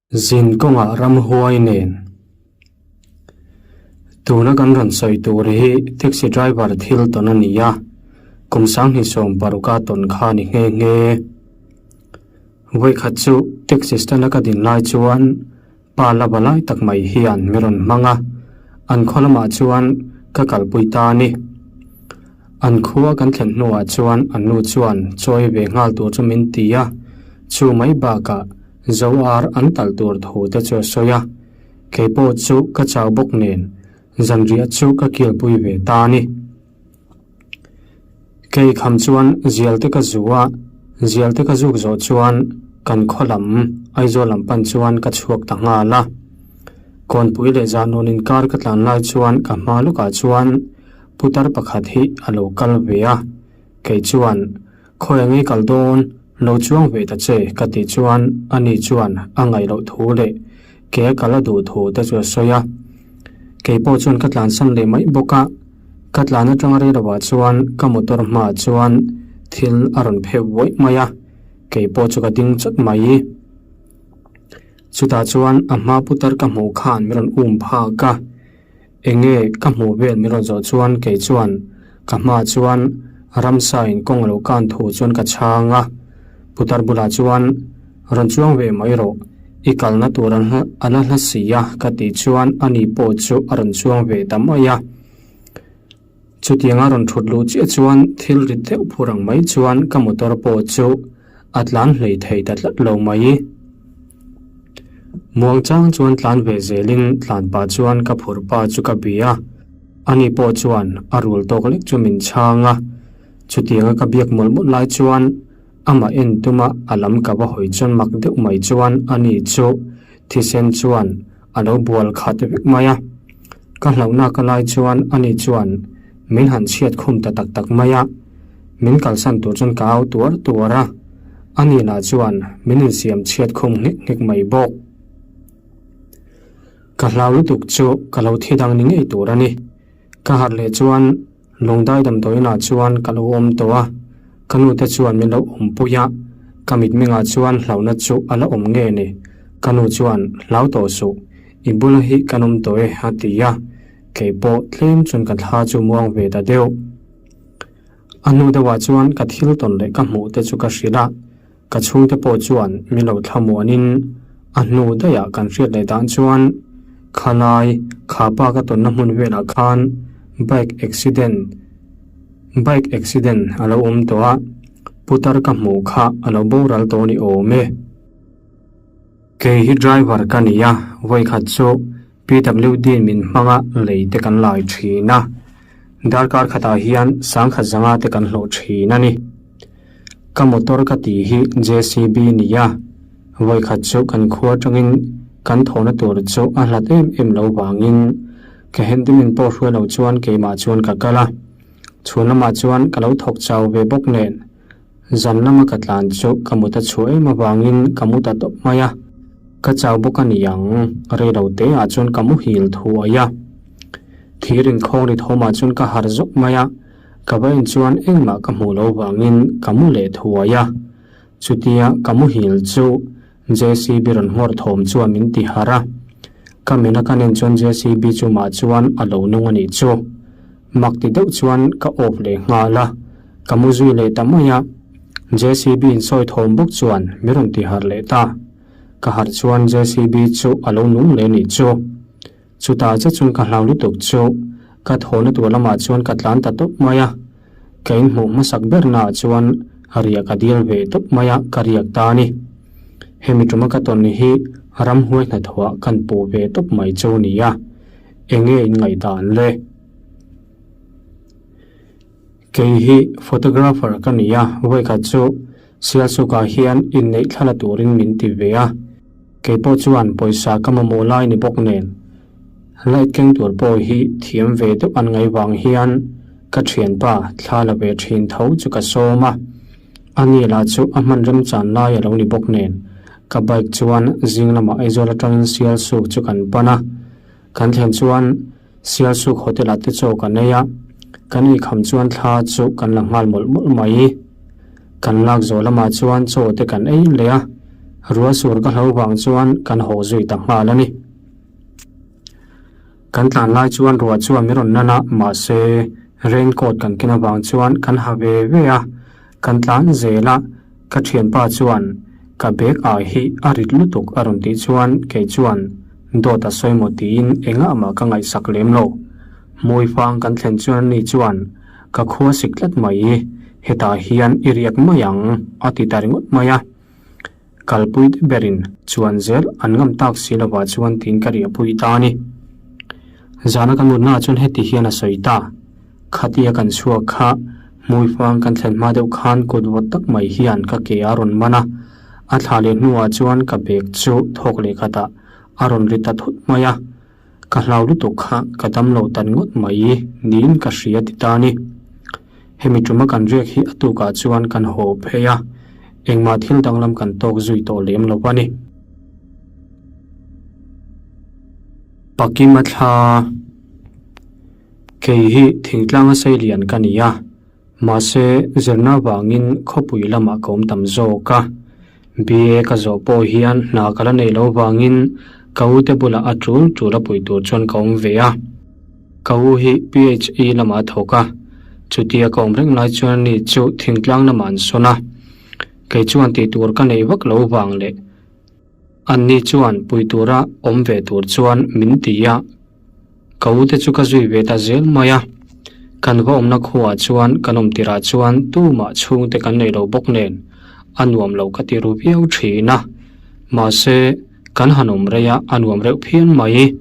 Zin kawngah ramhuai nen. Tuna kan rawn sawi tur hi taxi driver thil tawn a ni a, kum sanghnih sawm paruka tawn kha a ni nghe nghe. Vawikhat chu taxi stand a ka din lai chuan pa la va lai tak mai hian mi rawn hmang a, an khaw lamah chuan ka kalpui ta a ni. An khua kan thlen hnuah chuan an nu chuan chawi ve nghal tur chu min ti a, chu mai bakah Zo ar an talh tur thu te chu a sawi a, kei pawh chu ka chau bawk nen zanriah chu ka kilpui ve ta a ni. Kei kham chuan zial te ka zu a, zial te ka zuk zawh chuan kan khaw lam Aizawl lam pan chuan ka chhuak ta nghal a. Kawnpui leh Zahnawn inkar ka tlan lai chuan ka hma lawkah chuan putar pakhat hi a lo kal ve a, kei chuan Khawi angei kal dawn, lo chuang ve ta che ka tih chuan ani chuan a ngaih loh thu leh ke a kal a duh thu te chu a sawi a. Kei pawh chuan ka tlansan leh mai bawk a, ka tlan atanga rei lovah chuan ka motor hmaah chuan thil a rawn pheuh buaih mai a, kei pawh chu ka ding chawt mai. Chutah chuan a hma putar ka hmuh khan min rawn um phak a. Enge ka hmuh vel min rawn zawh chuan kei chuan ka hmaah chuan ramsa in kawng a lo kan thu chuan ka chhang a, putar bulah chuan rawn chuang ve mai rawh, i kalna tur a la hla si a ka tih chuan ani pawh chu a rawn chuang ve ta mai a. Chutianga rawn thut luh chiah chuan thil rit deuh phur ang mai chuan ka motor pawh chu a tlan hlei thei ta tlat lo mai. Muang chang chuan tlan ve zelin tlan pah chuan ka phur pa chu ka bia a, ani pawh chuan a rul tawk lek chu min chhang a. Chutianga ka biak mawlh mawlh lai chuan amah en tuma a lam ka va hawi chuan mak deuh mai chuan ani chu thisen chuan a lo bual khat vek mai a. Ka hlauhna ka lai chuan ani chuan min han chhiat khum ta tak tak mai a, min kalsan tur chuan ka au tuar tuar a, ani lah chuan min insiam chhiat khum nghek nghek mai bawk. Ka hlau lutuk chu ka lo thi dang ni ngei tur a ni. Ka harh leh chuan Lungdai damdawiinah chuan ka lo awm tawh a, ka nute chuan min lo awmpui a, ka mitmengah chuan hlauhna chu a la awm nge ni? Ka nu chuan, Hlau tawh suh, i bula hi kan awm tawh e a ti a, kei pawh tlem chuan ka thla chu muang ve ta deuh. A hnu deuhah chuan ka thil tawn leh ka hmuh te chu ka hrilh a, Ka chhungte pawh chuan min lo thlamuanin a hnu daihah kan hriat leh dan chuan khalai kha pa ka tawnna hmun velah khan bike accident bike accident a lo awm tawh a, putar ka hmuh kha a lo boral tawh ni awm e. Kei hi driver ka ni a, vawikhat chu PWD min hmanga lei te kan lai thin a, darkar khatah hian sangkhat zanga te kan hlawh thin a ni. Ka motor ka tih hi JCB ni a, vawikhat chu kan khua atangin kan thawhna tur chu a hlat em em lo vangin ka handyman pawh hruai lo chuan keimah chuan ka kal a, chhun lamah chuan ka lo thawk chau ve bawk nen Zan lama ka tlan chu ka mut a chhuah em avangin ka mu ta tawp mai a, ka chau bawk a ni ang, rei lo te ah chuan ka muhil thuai a. Thir inkhawng ri thawmah chuan ka harh zawk mai a, ka va en chuan engmah ka hmuh lo vangin ka mu leh thuai a. Chutia ka muhil chu JCB rawn nghawr thawm chuan min ti harh a, ka men a ka nen chuan JCB chu mah chuan a lo nung a nih chu. Mak ti deuh chuan ka awp leh nghal a, ka mu zui leh ta mai a. JCB in sawi thawm bawk chuan min rawn ti harh leh ta. Ka harh chuan JCB chu a lo nung leh nih chu. Chutah che chuan ka hlau lutuk chu ka thawhna tur lamah chuan ka tlan ta tawp mai a. Ka inhmuh hmasak bernaah chuan riah ka dil ve tawp mai a, ka riak ta a ni. Hemi tuma ka tawn hi ramhuai hnathawhah kan puh ve tawp mai chu nia. Enge in ngaihdan le? Kei hi photographer ka ni a, vawikhat chu Sialsukah hian inneih thla la turin min ti ve a. Kei pawh chuan pawisa ka mamawh lai ni bawk nen light keng tur pawh hi thiam ve deuh an ngaih vang hian ka thianpa thla la ve thin tho chu ka sawm a. Ani lah chu a hman remchan lai a lo ni bawk nen ka bike chuan zing lamah Aizawl atangin Sialsuk chu kan pan a. Kan thlen chuan Sialsuk hotel ah te chaw kan ei a, kan eikham chuan thla chu kan la nghal mawlh mawlh mai. Kan lak zawh lamah chuan chaw te kan ei leh a. Ruah sur ka hlo vang chuan kan haw zui ta nghal a ni. Kan tlan lai chuan ruah chuan min rawn nan a, mahse raincoat kan ken avang chuan kan ha ve ve a. Kan tlan zel a, ka thianpa chuan ka bag ah hi a rit lutuk a rawn tih chuan kei chuan dawt a sawi maw tiin engah mah ka ngaihsak lem lo. Hmuifang kan thlen chuan ani chuan ka khua sik tlat mai, hetah hian i riak mai ang a ti ta ringawt mai a. Kalpui te berin chuan zel an ngam tak si lovah chuan tiin ka riahpui ta a ni. Zana ka nutna ah chuan heti hian a sawi ta, Khatia kan chhuak kha hmuifang kan thlen hma deuh khan kut vawt tak mai hian ka ke a rawn man a, a thla leh hnuah chuan ka bag chu thawk leh khatah a rawn ri ta thut mai a. Ka hlau lutuk kha ka damlo tan ngawt mai niin ka hria ti ta a ni. Hemi tuma kan riak hi a tukah chuan kan haw phei a, engmah thil danglam kan tawk zui tawh lem lo a ni. Pakima thla Kei hi thingtlanga seilian ka ni a, mahse zirna vangin khawpui lamah ka awm tam zawk a. BA ka zawh pawh hian hna ka la nei lo vangin ka u te bulah a tul tul a pui tur chuan ka awm ve a. Ka u hi PHE lamah a thawk a, chutia ka awm reng lai chuan ani chu thingtlang lamah an sawn a. Kei chuan tih tur ka nei vak lo vang leh anni chuan pui tura awm ve tur chuan min ti a. Ka u te chu ka zui ve ta zel mai a, kan va awmna khuaah chuan kan awm tirah chuan tumah chhungte kan nei lo bawk nen a nuam lo ka ti ru viau thin a, mahse kan han awm rei a a nuam reuh phian mai.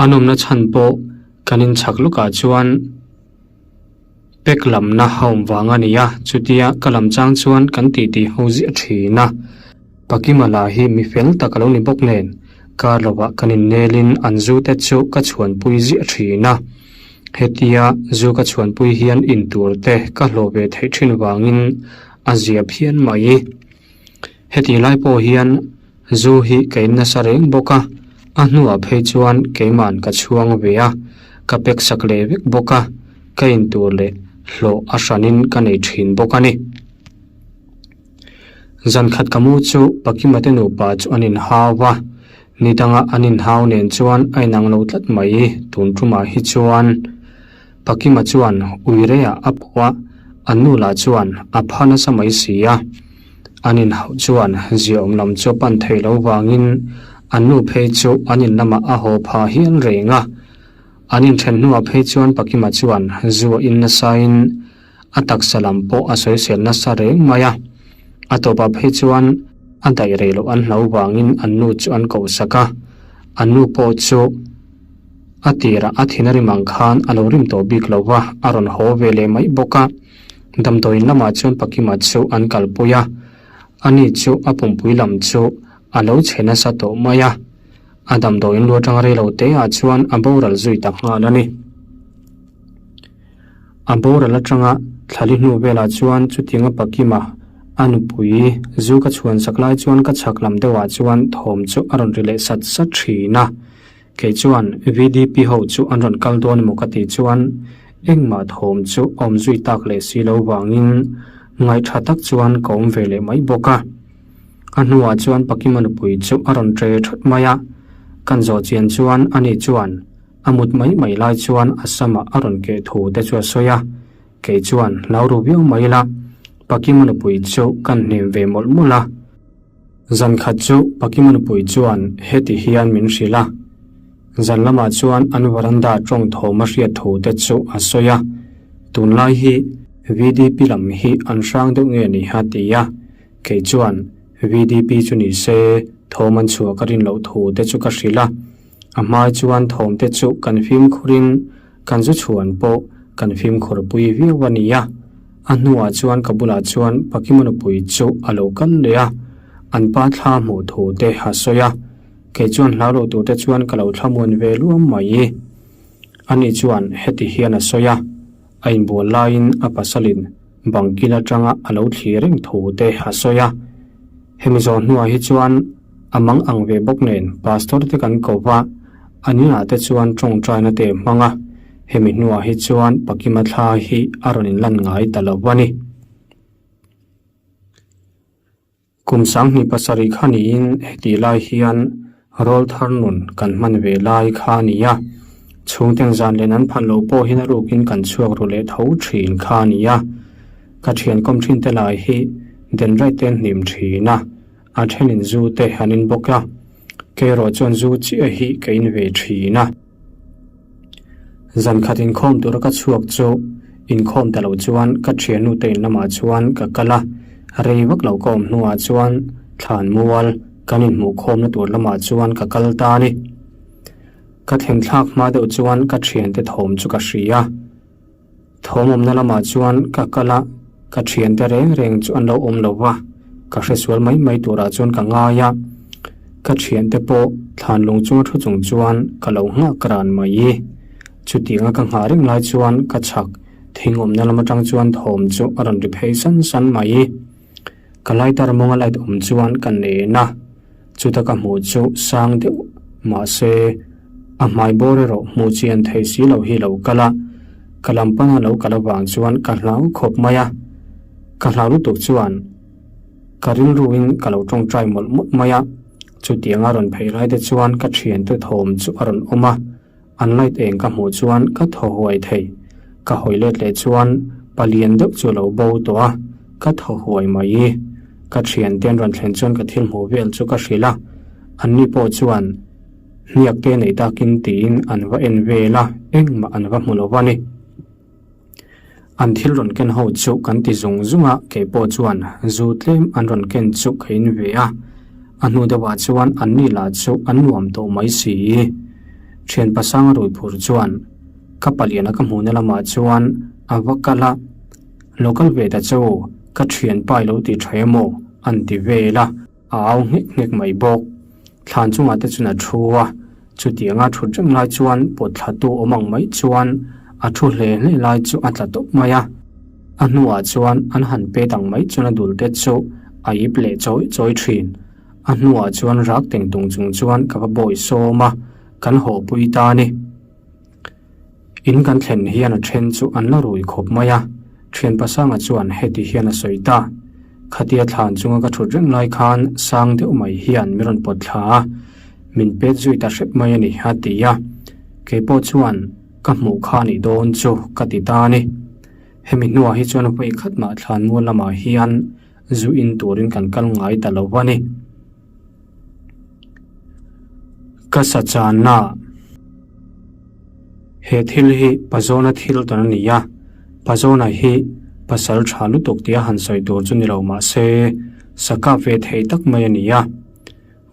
A nawmna chhan pawh kan inchhak lawkah chuan. Pek lamna a awm vang a ni a, chutia ka lam chang chuan kan titi ho ziah thin a. Pakima lah hi mi fel tak a lo ni bawk nen, kar lovah kan innelin an zu te chu ka chhuanpui ziah thin a. Hetia zu ka chhuanpui hian intur te ka hlawh ve theih thin vangin a zia phian mai. Heti lai pawh hian zu hi ka in nasa reng bawk a, a hnuah phei chuan keima'n ka chhuang ve a, ka pek sak leh vek bawk a, ka in tur leh hlawh a hranin ka nei thin bawk a ni. Zan khat ka mu chu Pakima te nupa chu an inhau a, ni danga an inhau nen chuan a inang lo tlat mai, tun tumah hi chuan. Pakima chuan ui reiah a pawh a, an nu lah chuan a pha nasa mai si a. An inhauh chuan ziaawm lam chu a pan thei lo vangin an nu phei chu an in lamah a haw pha hial reng a. An inthen hnuah phei chuan Pakima chuan zu a in nasain a taksa lam pawh a sawisel nasa reng mai a. A tawpah phei chuan a daih rei loh an hlau vangin an nu chu an kohsak a, an nu pawh chu A tirah a thin a rim ang khan a lo rim tawh bik lo va, a rawn haw ve leh mai bawk a. Damdawiin lamah chuan Pakima chu an kalpui a, ani chu a pumpui lam chu a lo chhe nasa tawh mai a. A damdawiin lu atanga rei lo te ah chuan a boral zui ta nghal a ni. A boral atanga thlali hnu velah chuan chutianga Pakima a nupui zu ka chhuan sak lai chuan ka chhak lam deuhah chuan thawm chu a rawn ri leh sat sat thin a. Kei chuan VDP ho chu an rawn kal dawn emaw ka tih chuan engmah thawm chu a awm zui tak leh si lo vangin ngaihṭha tak chuan ka awm ve leh mai bawk a. A hnuah chuan Pakima nupui chu a rawn ṭe ṭhawt mai a, kan zawh chian chuan ani chuan a mut mai mai lai chuan a samah a rawn keh thu te chu a sawi a, kei chuan hlau ru viau mai ila Pakima nupui chu kan hnem ve mawlh mawlh a. Zan khat chu Pakima nupui chuan heti hian min hrilh a, zan lamah chuan an veranda tawng thawm a hriat thu te chu a sawi a, tunlai hi VDP lam hi an hrang deuh nge ni a ti a, kei chuan VDP chu ni se thawm an chhuah ka rin loh thu te chu ka hrilh a, a hmai chuan thawm te chu kan fimkhurin Kan zu chhuan pawh kan fimkhur pui viau a ni a, a hnuah chuan ka bulah chuan Pakima nupui chu a lo kal leh a, an pa thla hmuh thu te a sawi a, kei chuan hlau lo tur te chuan ka lo thlamuan ve luam mai. Ani chuan heti hian a sawi a, a inbual laiin a pasalin bangkil atanga a lo thli reng thu te a sawi a, hemi zawh hnuah hi chuan a mang ang ve bawk nen pastor te kan ko va, an inah te chuan tawngtaina te hmang a, hemi hnuah hi chuan Pakima thla hi a rawn inlan ngai ta lo a ni. Kum 27 kha niin hetih lai hian rawlthar nun kan hman ve lai kha a ni a. Chhungten zan len an phal loh pawh hian a rukin kan chhuak ru leh tho thin kha a ni a. Ka thian kawm thin te lai hi denraih te an hnim thin a, a thenin zu te an in bawk a. Kei erawh chuan zu chiah hi ka in ve thin a. Zan khat inkhawm tura ka chhuak chu inkhawm ta lo chuan ka thiannu te in lamah chuan ka kal a, rei vak lo ka awm hnuah chuan thlan mual kan inhmuh khawmna tur lamah chuan ka kal ta a ni. Ka thlen thlak hma deuh chuan ka thiante thawm chu ka hria. Thawm awmna lamah chuan ka kal a, ka thiante reng reng chu an lo awm lo va, ka hresual mai mai turah chuan ka ngai a. Ka thiante pawh thlan lung chunga thu chung chuan ka lo nghak ran mai. Chutianga ka nghah reng lai chuan ka chhak thing awmna lam atang chuan thawm chu a rawn ri phei san san mai. Ka lighter mawnga light awm chuan ka nen a, chuta ka hmuh chu sang deuh mahse a hmai bawr erawh hmuh chian thei si lo hi lo kal a, ka lam pana lo kal avang chuan ka hlau khawp mai a, ka hlau lutuk chuan ka rilruin ka lo tawngtai mawlh mawlh mai a, chutianga rawn phei lai te chuan ka thiante thawm chu a rawn awm a. An light eng ka hmuh chuan ka thaw huai thei. Ka hawi let leh chuan palian deuh chu a lo bo tawh a, ka thaw huai mai. Ka thiante an rawn thlen chuan ka thil hmuh vel chu ka hrilh a, anni pawh chuan hniak te nei takin tiin an va en vel a, engmah an va hmu lo va ni. An thil rawn ken ho chu kan ti zung zung a, kei pawh chuan zu tlem an rawn ken chu ka in ve a. A hnu deuhah chuan an ni lah chu an nuam tawh mai si. Thian pasanga rui phur chuan ka paliana ka hmuhna lamah chuan a va kal a, Lo kal ve ta chu ka thianpa i lo ti tha emaw an ti vel a. A au nghek nghek mai bawk. Thlan chungah te chuan a thu a, chutianga thut reng lai chuan pawt thlatu awm ang mai chuan a thu hle hle lai chu a tla tawp mai a. A hnuah chuan an han pet ang mai chuan a dul te chu a ip leh chawi chawi thin. A hnuah chuan rak teng tung chung chuan ka va bawi sawm a, kan haw pui ta a ni. In kan thlen hian a then chu an la rui khawp mai a, thian pasanga chuan heti hian a sawi ta. Khatia thlan chunga ka thut reng lai khan sang deuh mai hian min rawn pawt thla a, min pet zui ta hrep mai a ni a ti a, kei pawh chuan ka hmuh kha nih dawn chu ka ti ta a ni. Hemi hnuah hi chuan vawi khat mah thlan mual lamah hian zu in turin kan kal ngai ta lo a ni. Ka sa channa He thil hi Pazawna thil tawn a ni a, Pazawna hi pasal tha lutuk tia han sawi tur chu ni lo mah se sa kap ve thei tak mai a ni a.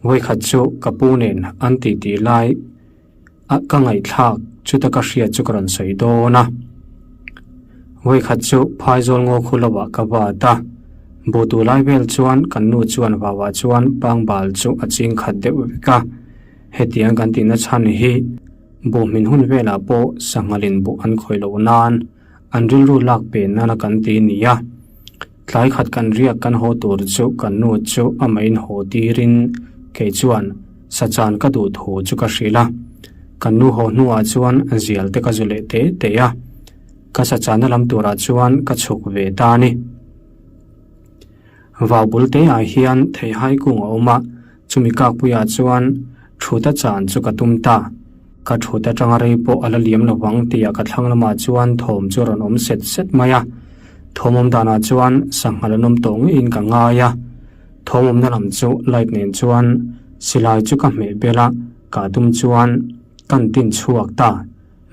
Vawikhat chu ka pu nen an titi lai a ka ngaihthlak chuta ka hriat chu ka rawn sawi dawn a. Vawikhat chu phaizawl ngaw khu lovah ka vat a, bu tu lai vel chuan kan nu chuan vauah chuan pangbal chu a ching khat deuh vek a. Hetiang kan tihna chhan hi bu hmin hun velah pawh sanghalin buh an khawih loh nan an rilru lak pen nana kan ti ni a. Tlai khat kan riak kan haw tur chu kan nu chu amah in haw tirin kei chuan sachan ka duh thu chu ka hrilh a. Kan nu haw hnuah chuan zial te ka zu leh te te a. Ka sachanna lam turah chuan ka chhuk ve ta a ni. Vau bul te ah hian theihai kung a awm a, chumi kakpuiah chuan thut a chan chu ka tum ta. Ka thut atanga rei pawh a la liam lo vang tih ah ka thlang lamah chuan thawm chu a rawn awm set set mai a. Thawm awm danah chuan sanghal an awm tawh ngeiin ka ngai a. Thawm awmna lam chu light nen chuan silai chu ka hmeh bel a, ka tum chuan kan tin chhuak ta.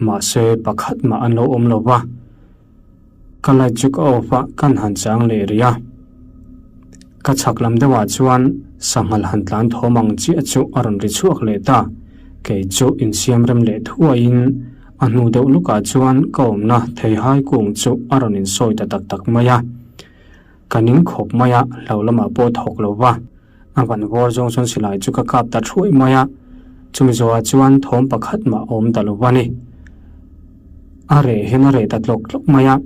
Mahse pakhat mah an lo awm lo va. Ka light chu ka off a, kan han chang leh rih a. Ka chhak lam deuhah chuan sanghal han tlan thawm ang chiah chu a rawn ri chhuak leh ta. Kei chu insiam rem leh thuaiin a hnu deuh lukah chuan ka awmna theihai kung chu a rawn insawi ta tak tak mai a. Ka ning khawp mai a, hlo lamah pawh thawk lo va. A van vawr zawng chuan silai chu ka kap ta thuai mai a, chumi zawhah chuan thawm pakhat mah a awm ta lo va ni. A reh hian a reh ta tlawk tlawk mai a.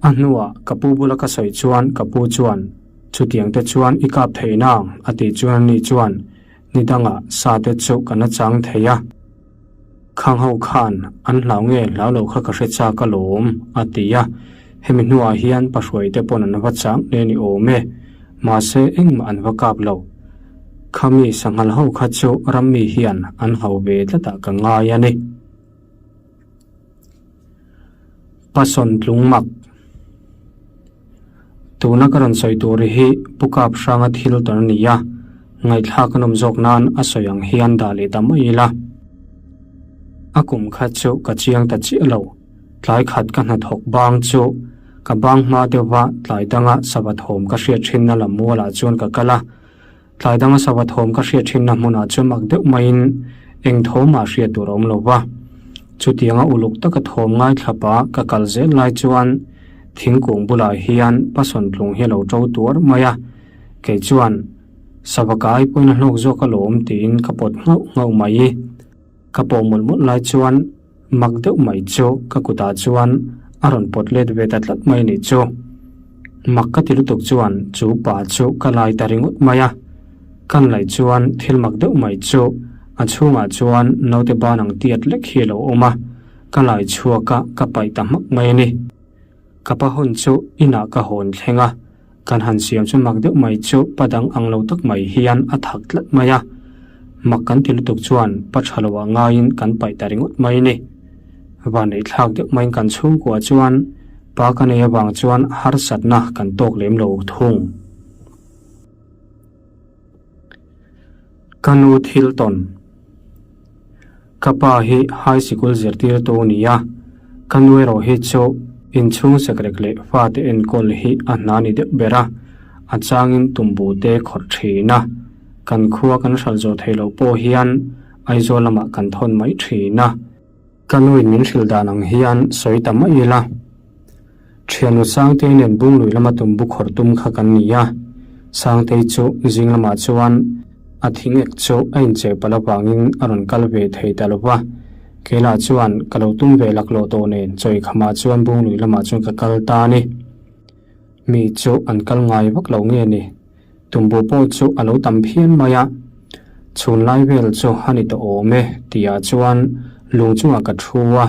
A hnuah ka pu bula ka sawi chuan ka pu chuan, Chutiang te chuan i kap thei nang, a tih chuan ani chuan, Ni dangah sa te chu ka na chang thei a. Khang ho khan an hlau nge hlau lo kha ka hre chak alawm, a ti a. Hemi hnuah hian pahruai te pawn an va chang hle ni awm e. Mahse engmah an va kap lo. Khami sanghal ho kha chu rammi hian an hau ve tlatah ka ngai a ni. Pasawn tlung mak. Tuna ka rawn sawi tur hi Pu Kap hranga thil tawn a ni a, ngaihthlak a nawm zawk nan a sawi ang hian dah leh ta mai ila. A kum kha chu ka chiang ta chiah lo. Tlai khat ka hnathawk bang chu ka bang hma deuhva tlai danga sava thawm ka hriat thinna lam mualah chuan ka kal a. Tlai danga sava thawm ka hriat thinna hmunah chuan mak deuh maiin eng thawmah hriat tur a awm lo va. Chutianga uluk taka thawm ngaithlapa ka kal zel lai chuan thingkung bulah hian pasawn tlung hi a lo to tuar mai a. Kei chuan sava kai pawhin a hlawk zawk alawm tiin ka pawt nghauh nghauh mai. Ka pawh mawlh mawlh lai chuan mak deuh mai chu ka kutah chuan a rawn pawt let ve ta tlat mai nih chu. Mak ka ti lutuk chuan chu pa chu ka lai ta ringawt mai a. Kan laih chuan thil mak deuh mai chu a chhungah chuan naute ban ang tiat lek hi a lo awm a, ka lai chhuak a ka paih ta hmak mai a ni. Ka pa hawn chu inah ka hawn thleng a, kan han siam chu mak deuh mai chu pa dang ang lo tak mai hian a thak tlat mai a. Mak kan ti lutuk chuan pa tha lo ah ngaiin kan paih ta ringawt mai a ni. Vanneih thlak deuh maiin kan chhungkua chuan pa ka nei avang chuan harsatna kan tawk lem lo thung. Ka nu thil tawn. Ka pa hi high sikul zirtirtu a ni a, ka nu erawh hi chu inchhung sekrek leh fate enkawl hi a hna ni deuh ber a, a changin tumbu te khawrh thin a, kan khua kan hralh zawh theih loh pawh hian Aizawl lamah kan thawn mai thin a. Ka nuin min hrilh dan ang hian sawi ta mai ila. Thiannu Sangtei nen Bunglui lama tumbu khawrh tum kha kan ni a, Sangtei chu zing lamah chuan a thingek chu a incheh palh avangin a rawn kal ve thei ta lo va, keilah chuan ka lo tum ve laklawh tawh nen chawi khamah chuan Bunglui lamah chuan ka kal ta a ni. Mi chu an kal ngai vak lo nge ni? Tumbu pawh chu a lo tam phian mai a, chhun lai vel chu a ni tawh awm e tihah chuan lung chungah ka thu a,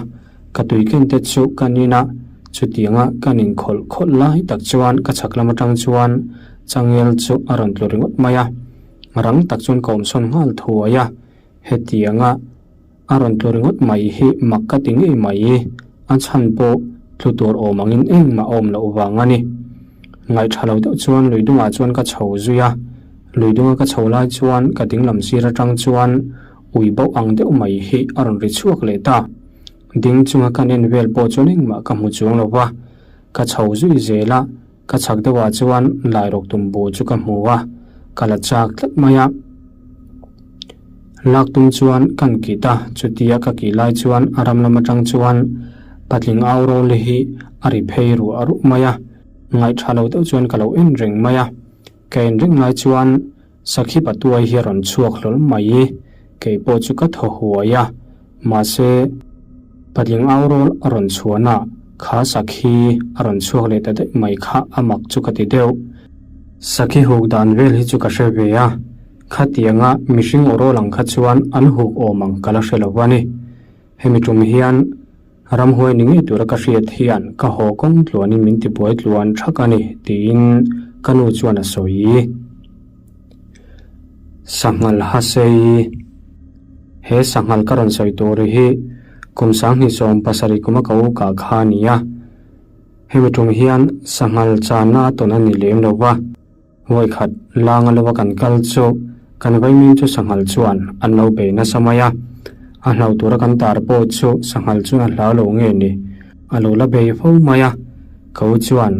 ka tui ken te chu ka nin a, chutianga ka nin khawlh khawlh lai tak chuan ka chhak lam atang chuan changel chu a rawn tlu ringawt mai a, rang tak chuan ka awmsawn nghal thuai a, hetianga a rawn tlu ringawt mai hi mak ka ti ngei mai, a chhan pawh tlu tur awm angin engmah a awm loh vang a ni. Ngaihṭha lo deuh chuan lui dungah chuan ka chho zui a, lui dunga ka chho lai chuan ka dinglam sir aṭang chuan ui bauh ang deuh mai hi a rawn ri chhuak leh ta. Ding chunga ka nen vel pawh chuan engmah ka hmu chuang lo va, ka chho zui zel a, ka chhak deuhah chuan lairawk tumbu chu ka hmu a, ka la chak tlat mai a. Lak tum chuan kan kit a, chutia ka kih lai chuan a ram lam atang chuan patling au rawl hi a ri phei ruah ruh mai a, ngaihṭha lo deuh chuan ka lo en reng mai a. Ka en reng lai chuan Sakhi Patuai hi a rawn chhuak hlawl mai i, kei pawh chu ka thaw huai a, mahse patling au rawl a rawn chhuan a, kha Sakhi a rawn chhuak leh ta daih mai kha a mak chu ka ti deuh. Sakhi huk dan vel hi chu ka hre ve a, khatianga mihring aw rawl ang kha chuan an huk awm ang ka la hre lo a ni. Hemi tum hian ramhuai ni ngei tura ka hriat hian ka haw kawng tluanin min tibuai tluan thak a ni tiin ka nu chuan a sawi. Sanghal Hasei He sanghal ka rawn sawi tur hi kum 2017 kuma ka u kah kha a ni a. Hemi tum hian sanghal channa a tawn a ni lem lo va. Vawikhat langa lova kan kal chu kan vaimim chu sanghal chuan an lo bei nasa mai a, a hlauh tura kan tar pawh chu sanghal chuan a hlau lo nge ni, a lo la bei fo mai a, ka u chuan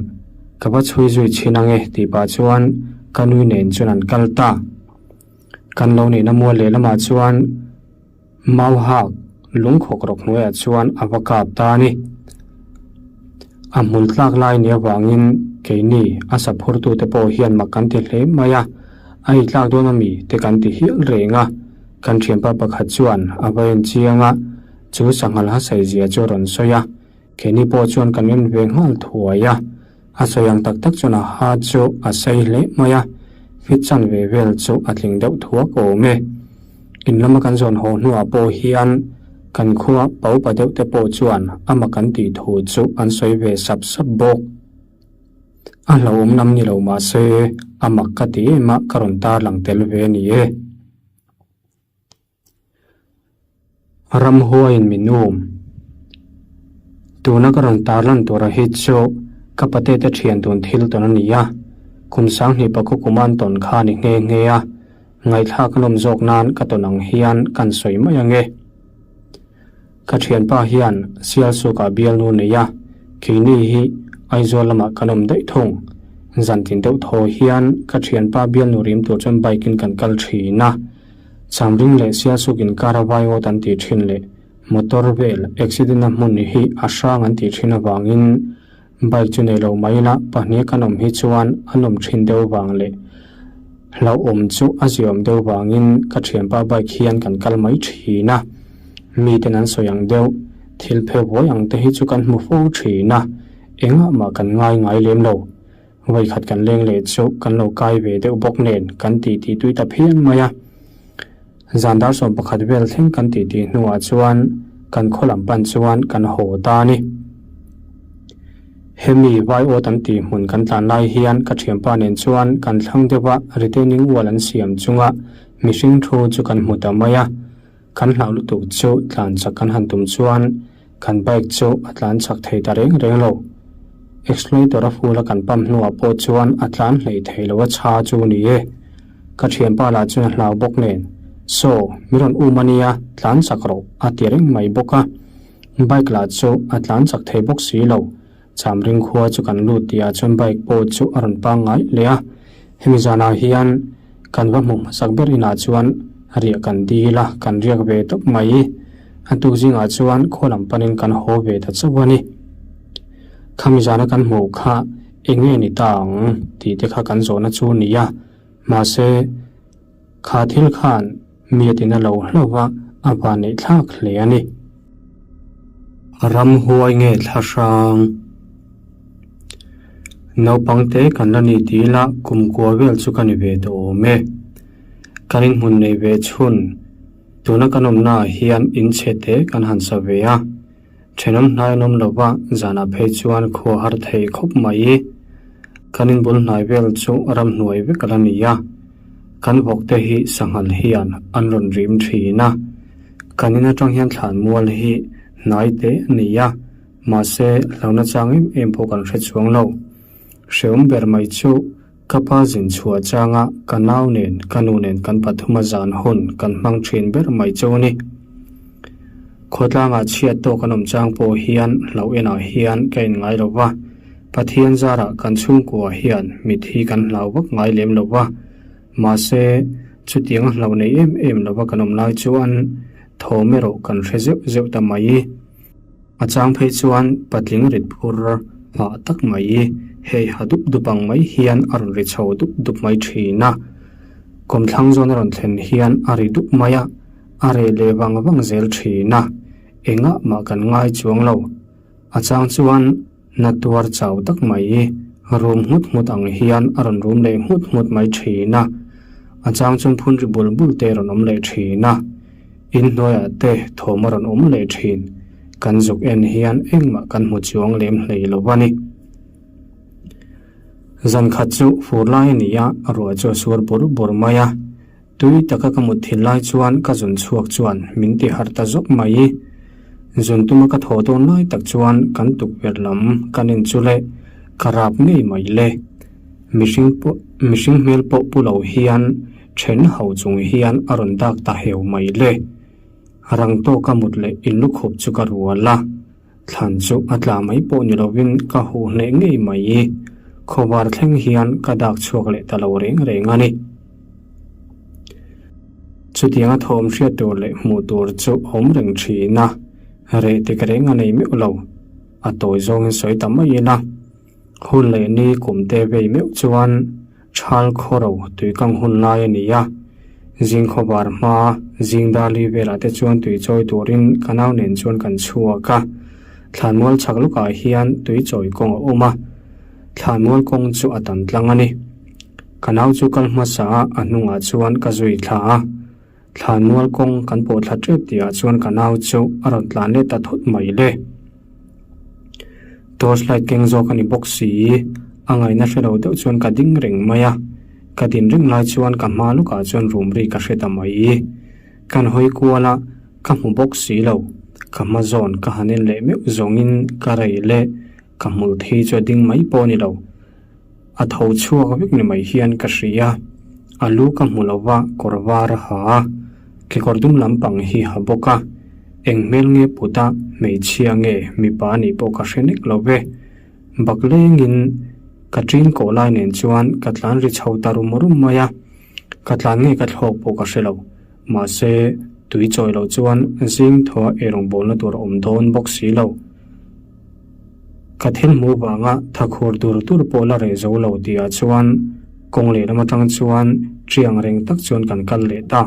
ka va chhui zui chhin ange tih pah chuan ka nui nen chuan an kal ta. Kan lo neihna mual lehlamah chuan Mau hak lungkhawk rawk hnuaiah chuan a va kap ta a ni. A hmul tlak lai ni avangin keini a saphurtute pawh hian mak kan ti hle mai a, a ei tlak dawn ami te kan ti hial reng a. Kan thianpa pakhat chuan a va en chiang a, chu sanghal hasaih zia chu a rawn sawi a, keini pawh chuan kan en ve nghal thuai a. A sawi ang tak tak chuan a ha chu a sei hle mai a, fit chan ve vel chu a tling deuh thuak awm e. In lama kan zawn haw hnuah pawh hian kan khua paupa deuh te pawh chuan ama kan tih thu chu an sawi ve sap sap bawk. A hlauhawm lam ni lo mah se a mak ka ti em a ka rawn tarlang tel ve a ni e. Ramhuaiin min um. Tuna ka rawn tarlan tura hi chu ka pate te thian tun thil tawn a ni a, kum sanghnih pakua kum an tawn kha a ni nghe nghe a, ngaihthlak a lawm zawk nan ka tawn ang hian kan sawi mai ang e. Ka thianpa hian Sialsukah bialnu nei a, keini hi Aizawl lamah kan awm daih thung. Zantin deuh thaw hian ka thianpa bialnu rim tur chuan bike in kan kal thin a. Chamring leh Sialsuk inkar a vaiawt an tih thin leh motor vel accident na hmun hi a hrang an tih thin avangin bike chu nei lo mai ila pahnih kan awm hi chuan a nawm thin deuh vang leh hlauhawm chu a ziawm deuh vangin ka thianpa bike hian kan kal mai thin a. Miten an sawi ang deuh thil phe buai ang te hi chu kan hmu fo thin a, engah mah kan ngai ngai lem lo. Vawikhat kan leng leh chu kan lo kai ve deuh bawk nen kan ti ti tui ta phian mai a. Zan dar 11 vel thleng kan ti ti hnuah chuan kan khaw lam pan chuan kan haw ta a ni. Hemi vai awt an tih hmun kan tlan lai hian ka thianpa nen chuan kan thlang deuh a retaining wall an siam chunga mihring thu chu kan hmu ta mai a. Kan hlau lutuk chu tlan chak kan han tum chuan kan bike chu a tlan chak thei ta reng reng lo. Accelerator a full a kan pump hnuah pawh chuan a tlan hleih thei lo a chha chu ni e. Ka thianpa lah chuan a hlau bawk nen, Saw, mi rawn um a nia, tlan chak rawh a ti reng mai bawk a. Bike lah chu a tlan chak thei bawk si lo. Chamring khua chu kan lut tihah chuan bike pawh chu a rawn pangngai leh a. Hemi zanah hian kan va hmuh hmasak ber inah chuan riah kan dil a, kan riak ve tawp mai. A tuk zingah chuan khaw lam panin kan haw ve ta chauh a ni. Khami zana kan hmuh kha eng nge ni ta ang tih te kha kan zawhna chu a ni a, mahse kha thil khan mi a tina lo hlauh va, a van neih thlak hle a ni. Ramhuai nge thla hrang? Naupang te kan la ni tih ila kum kua vel chu ka ni ve tawh awm e. Kan inhmun nei ve chhun, tuna kan awmnaah hian inchhe te kan han sa ve a. Thenawm hnai an awm lo va, zanah phei chuan khua har thei khawp mai. Kan inbul hnai vel chu ramhnuai vek a la ni a, kan vawk te hi sanghal hian an rawn rim thin a. Kan in atang hian thlan mual hi hnai te a ni a, mahse hlauhna chang em em pawh kan hre chuang lo. Hreawm ber mai chu ka pa zin chhuah changa ka nau nen ka nu nen kan pathuma zan hun kan hmang thin ber mai chu a ni. Khawtlangah chhiat tawk an awm chang pawh hian hlauh enah hian ka inngai lo va, Pathian zarah kan chhungkua hian mithi kan hlau vak ngai lem lo va, mahse chutiang a hlauh nei em em lova kan awm lai chuan thawm erawh kan hre zeuh zeuh ta mai. A chang phei chuan patling rit phur hah tak mai hei ha dup dup ang mai hian a rawn ri chho dup dup mai thin a. Kawmthlang zawn a rawn thlen hian a ri dup mai a, a reh leh vang vang zel thin a, engah mah kan ngai chuang lo. A chang chuan na tuar chau tak mai rum nghut nghut ang hian a rawn rum leh nghut nghut mai thin a, a chang chuan phun ri bul bul te a rawn awm leh thin a. Inhnuaiah te thawm a rawn awm leh thin. Kan zuk en hian engmah kan hmu chuang lem hlei lo a ni. Zan khat chu fur lai a ni a, ruah chu a suar bur bur mai a. Tui taka ka mut thin lai chuan ka zun chhuak chuan min ti harh ta zawk mai. Zun tuma ka thaw dawn lai tak chuan kan tukverh lam kan en chu le ka rap ngei mai le. Mihring pawh mihring hmel pawh pu lo hian then ho chung hian a rawn dak ta heu mai le. Rang tawka mut leh in lukhup chu ka rual a. Thlan chu a tla mai pawh ni lovin ka huh hneh ngei mai. Khawvar thleng hian ka dak chhuak leh ta lo reng reng a ni. Chutianga thawm hriat tur leh hmuh tur chu awm reng thin a, reh tek reng a nei meuh lo. A tawi zawngin sawi ta mai ila. Hun leh ni kum te vei meuh chuan Thal khawro tuikang hun lai a ni a. Zing khawvar hma zing darli velah te chuan tui chawi turin ka nau nen chuan kan chhuak a. Thlanmual chhak lawkah hian tui chawi kawng a awm a. Thlanmual kawng chu a tam tlang a ni. Ka nau chu kal hmasa a, a hnungah chuan ka zui thla a. Thlanmual kawng kan pawh thla tep tihah chuan ka nau chu a rawn tlan leh ta thut mai le. Torch light keng zawk a ni bawk si. A ngaihna hre lo deuh chuan ka ding reng mai a, ka din reng lai chuan ka hma lawkah chuan rum ri ka hre ta mai. Kan hawi kual a, ka hmu bawk si lo. Ka hma zawn ka han en leh meuh zawngin ka rei leh ka hmul thi chu a ding mai pawh a ni lo. A tho chhuak vek ni mai hian ka hria. A lu ka hmu lo va, kawr var a ha a, kekawr dum lampang hi ha bawk a. Eng hmel nge put a, hmeichhia nge mipa a nih pawh ka hre nek lo ve. Bak lengin ka ṭin kawh lai nen chuan ka tlan ri chho ta rum rum mai a, ka tlan nge ka thlawk pawh ka hre lo. Mahse, tui chawi loh chuan zing thaw a eirawng bawlna tur a awm dawn bawk si lo. Ka thil hmuh vanga thakhur dur dur pawh la reh zo lo tihah chuan kawng lehlam atang chuan ṭiang reng tak chuan kan kal leh ta.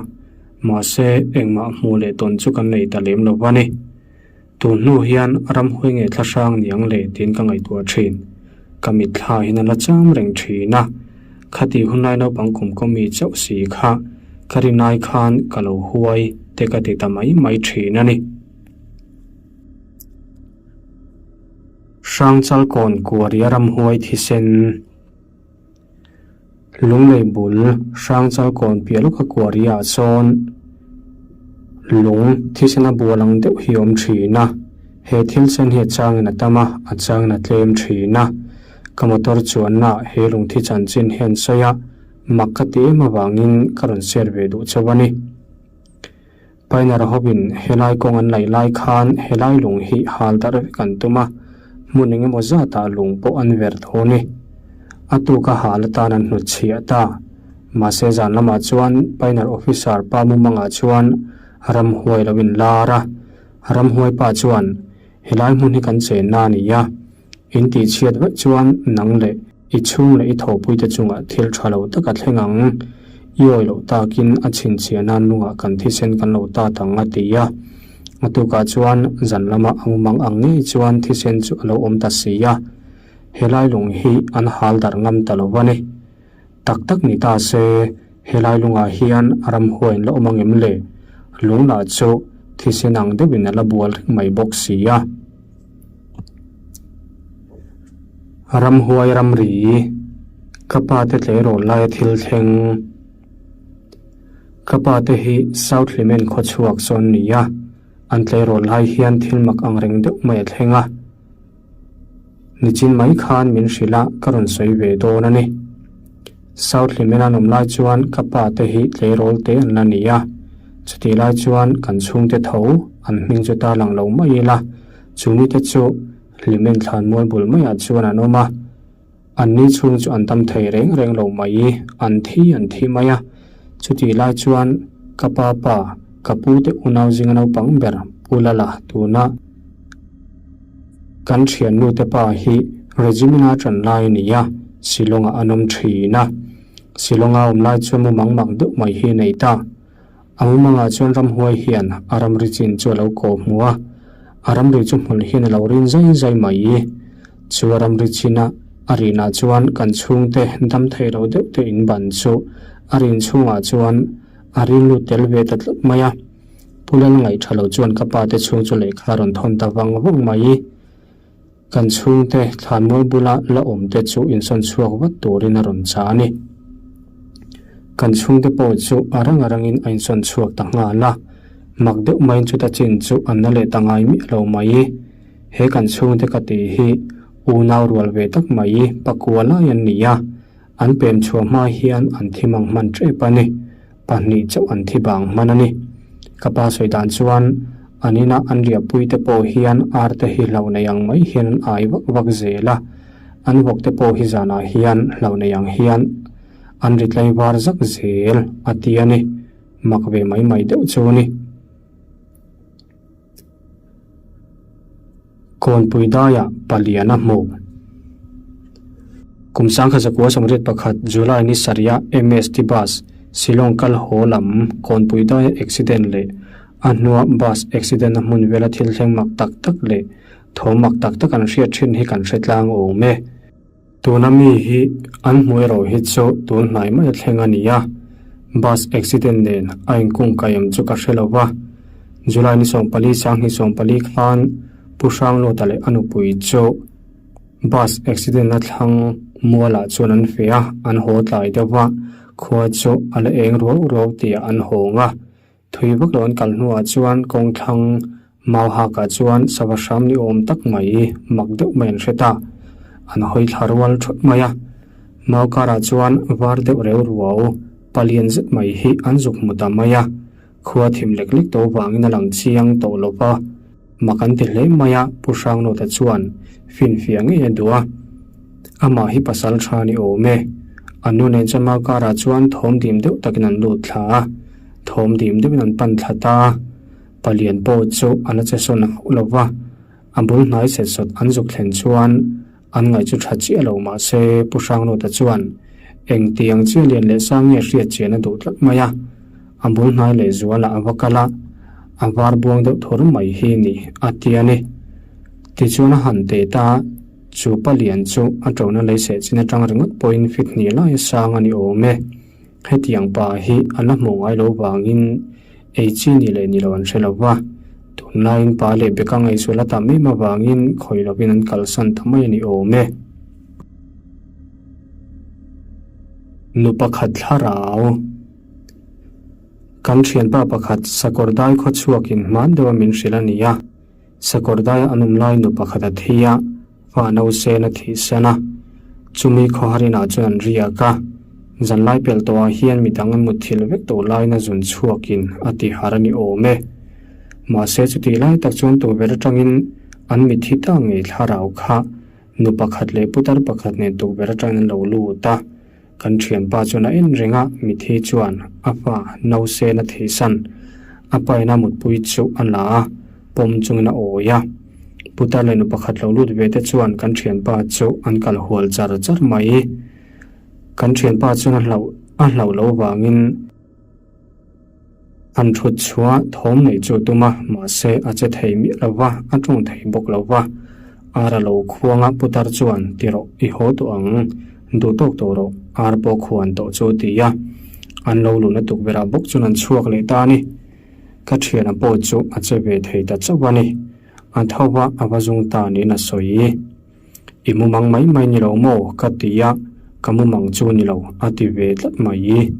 Mahse, engmah hmuh leh tawn chu kan nei ta lem lo va ni. Tun hnu hian ramhuai nge thla hrang niang le tiin ka ngaihtuah thin. Ka mitthla hian a la cham reng thin a. Khati hunlai naupang kum kaw mi chauh si kha ka rinai khan ka lo huai te ka ti ta mai mai thin a ni. Hrangchalkawn Kuaria ramhuai thisen. Lunglei bul Hrangchalkawn piah lawka kuaria ah sawn lung thisen a bual ang deuh hi a awm thin a, he thil sen hi a changin a tam a, a changin a tlem thin a. Ka motor chuanna ah he lung thi chanchin hi an sawi a, mak ka ti em avangin ka rawn share ve duh chauh a ni. Pioneer hovin helai kawng an laih lai khan helai lung hi hal darh vek an tum a, hmun eng emaw zatah lung pawh an ver tho ni. A tuka hal atan an hnutchhiah ta. Mahse zan lamah chuan Pioneer officer pa mumangah chuan ramhuai lo inlar a, ramhuai pa chuan helai hmun hi kan chenna a ni a, In tihchhiat vaih chuan nang leh i chhung leh i thawhpuite chungah thil tha lo tak a thleng ang. I awi loh takin a chhinchhiah nan lungah kan thisen kan lo tat ang a ti a. A tukah chuan zan lama a mumang ang ngei chuan thisen chu a lo awm ta si a. Helai lung hi an hal darh ngam ta lo a ni. Tak tak ni ta se, helai lungah hian ramhuai an la awm ang em le? Lung lah chu thisen ang deuhin a la bual reng mai bawk si a. Ramhuai ramri, ka pa te tleirawl laia thil thleng. Ka pa te hi South Hlimen khawchhuak sawn ni a, an tleirawl lai hian thil mak ang reng deuh mai a thleng a. Nichin mai khan min hrilh a, ka rawn sawi ve dawn a ni. South Hlimen an awm lai chuan ka pa te hi tleirawl te an la ni a, chutih lai chuan kan chhungte tho an hming chu ta lang lo mai ila, chu mite chu Hlimen thlanmual bul maiah chuan an awm a, anni chhung chu an tam thei reng reng lo mai, an thi an thi mai a. Chutih lai chuan ka pa pa, ka pu te unau zinga naupang ber Pu Lala tuna Kan thiannu te pa hi regiment a tan lai a ni a, Shillong ah an awm thin a. Shillong a awm lai chuan mumang mak deuh mai hi a nei ta. A mumang ah chuan ramhuai hian a ramri chin chu a lo kawh hmu a, a ramri chu hmul hian a lo rin zai zai mai. Chu a ramri chin a a rin ah chuan kan chhungte dam thei lo deuh te in ban chu a rin chhungah chuan a rin lut tel ve ta tlat mai a. Pu Lal ngaih tha lo chuan ka pa te chhung chu lehkha a rawn thawn ta vang vang mai. Kan chhungte thlanmual bula la awm te chu insawn chhuak vat turin a rawn chah a ni. Kan chhungte pawh chu a rang a rangin a insawn chhuak ta nghal a, mak deuh maiin chuta chin chu an la leh ta ngai miah lo mai. He kan chhungte ka tih hi unau rual ve tak mai pakua lai an ni a, an pem chhuah hma hian an thi mang hman tep a ni. Pahnih chauh an thi bang hman a ni. Ka pa sawi dan chuan an ina an riahpui te pawh hian ar te hi hlauh nei ang mai hian an ai vak vak zel a, an vawk te pawh hi zanah hian hlauh nei ang hian an ri tlaivar zak zel a ti a ni. Mak ve mai mai deuh chu a ni. Kawnpui daiah palian a hmu. Kum sangkhat zakua 81 July ni sarih a MST bus Shillong kal haw lam Kawnpui daia accident leh a hnua bus accident a hmun vela thil thleng mak tak tak leh thawm mak tak tak an hriat thin hi kan hre tlang awm e. Tuna mi hi an hmu erawh hi chu tun hnai mai a thleng a ni a, bus accident nen a inkung kaih chu ka hre lo va. July ni 14 2014 khan Pu Hrangluata leh a nupui chu bus accident a thlang Mualah chuan an feh a, an haw tlai deuh va, khua chu a la eng ruau ruau tih an hawng a. Thui vak lo an kal hnuah chuan kawng thlang mau hakah chuan sava hram ni awm tak mai mak deuh mai an hre ta. An hawi thla rual thawt mai a. Mau karah chuan var deuh reu ruau palian zet mai hi an zuk hmu ta mai a. Khua thim lek lek tawh vangin a lang chiang tawh lo va. Mak an ti hle mai a, Pu Hrangnawta chuan finfiah ngei a duh a. Amah hi pasal tha ni awm e. A nu nen chuan mau karah chuan thawm dim deuh takin an lut thla a, thawm dim deuhin an pan thla ta a. Palian pawh chu a la che sawn hauh lo va, a bul hnai set sawt an zuk thlen chuan an ngaih chu tha chiah lo mah se Pu Hrangnawta chuan engtiang chiah lian leh sang nge hriat chian a duh tlat mai a. A bul hnai leh zualah a va kal a, a var buang deuh thur mai hi ni a ti a ni. Tichuan a han teh ta, chu palian chu a ṭona lei seh chin aṭang ringawt pawhin fit hnih lai a sang a ni awm e. Hetiang pa hi a la hmuh ngai lo vangin ei chi ni leh ni lo an hre lo va, tunlaiin pa leh beka ngaihsual a tam em avangin khawih lovin an kalsan ta mai a ni awm e. Nu pakhat thlarau. Kan thianpa pakhat sakawr dai khaw chhuakin hman deuha min hrilh a ni a, sakawr daia an awm lai nu pakhat a thi a, fa nausen a thihsan a, chumi khawhar inah chuan an riak a, zanlai pelh tawhah hian midang an mutthilh vek tawh laiin a zun chhuakin a ti har a ni awm e. Mahse chutih lai tak chuan tukverh atangin an mitthi ta ngei thlarau kha nu pakhat leh putar pakhat nen tukverh atangin an lo lut a. Kan thianpa chuan a en reng a, mithi chuan a pa nausen a theisan. A paina mutpui chu a la a, pawm chungin a awi a. Putar leh nu pakhat lo lut ve te chuan kan thianpa chu an kal hual char char mai. Kan thianpa chuan a hlauh a hlauh loh vangin An thut chhuah thawm neih chu tum a, mahse a che thei miah lo va, a tawng thei bawk lo va. Ar a lo khuang a, putar chuan, Ti rawh, i haw tawh ang, duh tawk tawh rawh, ar pawh khuan tawh chu ti a. An lo luhna tukverh ah bawk chuan an chhuak leh ta a ni. Ka thiana pawh chu a che ve thei ta chauh a ni. A tho va, a va zung ta niin a sawi. I mumang mai mai ni lo maw? ka ti a, ka mumang chu ni lo, a ti ve tlat mai.